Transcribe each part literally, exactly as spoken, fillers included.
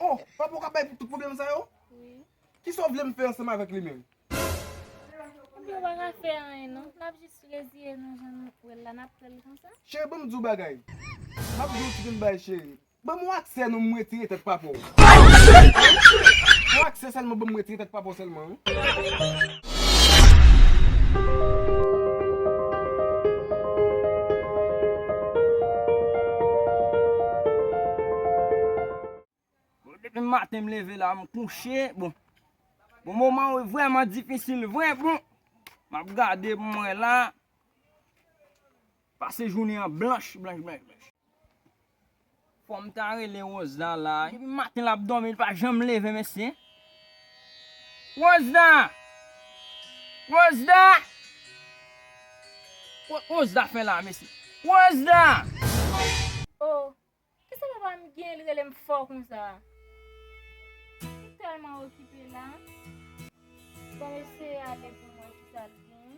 Oh, papa w ka bay pou tout pwoblèm sa yo? Wi. Kisa w vle m fè ansanm avèk li menm? Ebyen, w pa ka fè anyen non. N ap jis reziye nou jan nou wè l la, n ap pran l konsa. Cheri, ban m di w bagay. M ap di w ti grenn bagay, cheri. Ban m yon aksè non, m retire tèt papa w. Yon aksè sèlman, ban m retire tèt papa w sèlman, wi. Bon, depi maten m leve la, m kouche. Bon, bon, moman yo vrèman difisil vre. Bon, m ap gade pou m wè la. Pase jounen an blanch, blanch, blanch, blanch. Fò m ta rele Rosa la. Depi maten l ap dòmi, li pa janm leve, mesye. Rosa! Rosa! Ro-, Rosa fè la, mesye. Rosa! Oh, kisa papa m gen, li rele m fò konsa? M tèlman okipe la. Bon, mesye, ale pou mwen, kisa l gen?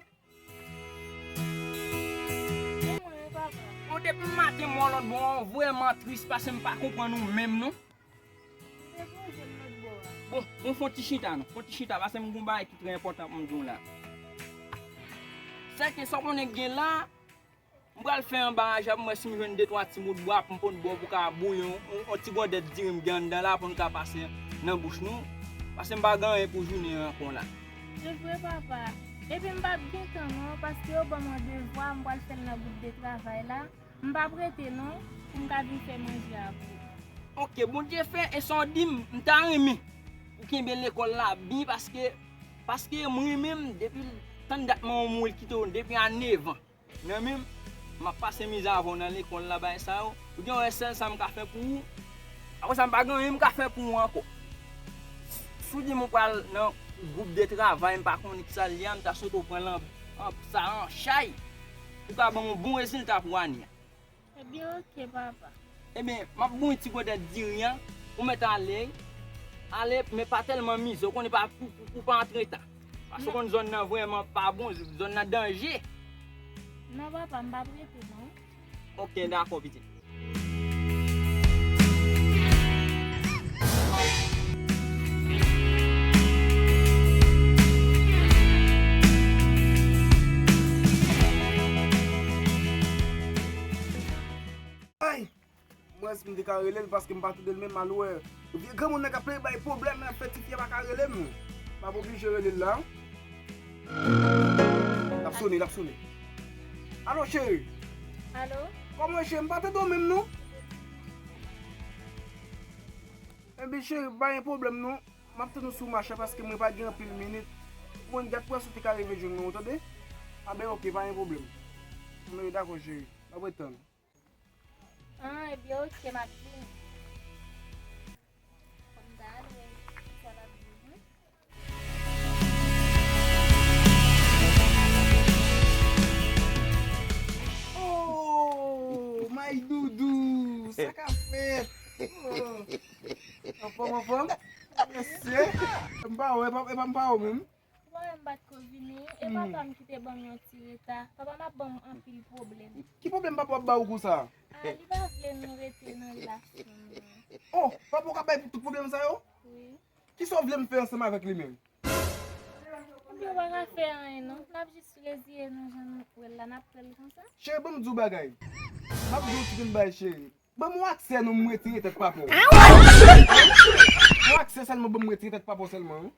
Bon, depi maten m wè w lòt bò a, w vrèman tris, paske m pa konprann ou menm non. Bon, bon, fè yon ti chita non. Fè yon ti chita, paske m gen yon bagay ki trè enpòtan pou m di w la. Sèke sa w konnen k gen la, m pral fè anba ajan pou m wè si m jwenn de twa ti bout bwa pou m pot ba w pou w ka bouyi yon, yon, yon ti gòdèt diri m gen anndan la pou n ka pase nan bouch nou. Paske m pa gen anyen pou jounen an ankò la. Se vre, papa. Epi m p ap gen tan non, paske yo ban m yon devwa, m pral fè l nan gwoup de travay la. M p ap rete non, pou m ka vin fè manje avè w. Oke, Bondye fè, e sa w di m, m ta renmen ou kenbe lekòl la byen, paske, paske m renmen m depi tann dat manman w mouri, l kite w depi a nèf an. Nan men m, m ap pase mizè avè w nan lekòl la, bagay sa yo. Ou gen wè sèl sa m ka fè pou ou. Apre sa, m pa gen anyen m ka fè pou ou ankò. Si w di m ou pral nan gwoup de travay, m pa konnen kisa l ye a, m ta swete w pran l an, an, sa an chay. Ou ka ban m yon bon rezilta pou ane a. Ebyen, oke, papa. Ebyen, m ap bouyi ti gòdèt diri an, ou mèt ale, ale, men pa tèlman mize, ou konnen pa pou, pou, pou pa antre ta. Paske ou konn zòn nan vrèman pa bon, zòn nan danje. Non, papa, m p ap rete, non. Oke, dakò, pitit. Ay! Mwen si m te ka rele l paske m pa tande l menm, m al wè vye granmoun nan k ap plede bay pwoblèm, l ap fè tifi a pa ka rele m. M ap oblije rele l la. L ap sone, l ap sone. Alo, cheri. Alo? Kòman w ye, cheri? M pa tande w menm, non. Enben, cheri, pa gen pwoblèm, non. M ap tann ou sou mach la paske mwen pa gen anpil minit. Mwen gad pou wè si w te ka rive jwenn mwen, ou tande? Anben, oke, pa gen pwoblèm. Anben, dakò, cheri. M ap ret tann. Ah, ebyen, oke, m ap vini. Fò m ta al wè sa l ap di, wi. Oh, my doudou, sa k ap fèt? Oh. Anfòm, anfòm? Mesye, m pa wè, e pa, e pa m pa wè menm. Mwen menm m pa t ko vini, e papa m ki te ban m yon ti reta. Papa m ap ban m anpil pwoblèm. Ki pwoblèm papa w ap ba w konsa? Ah, li pa vle nou rete nan relasyon nou. Oh, papa w ka bay pou tout pwoblèm sa yo? Wi. Kisa w vle m fè ansanm avèk li menm? Ebyen, w pa ka fè anyen non. N ap jis reziye nou jan nou wè l la, n ap pran l konsa. Cheri, ban m di w bagay. M ap di w ti grenn bagay, cheri. Ban m yon aksè non, m retire tèt papa w. Yon aksè sèlman, ban m retire tèt papa w sèlman, wi.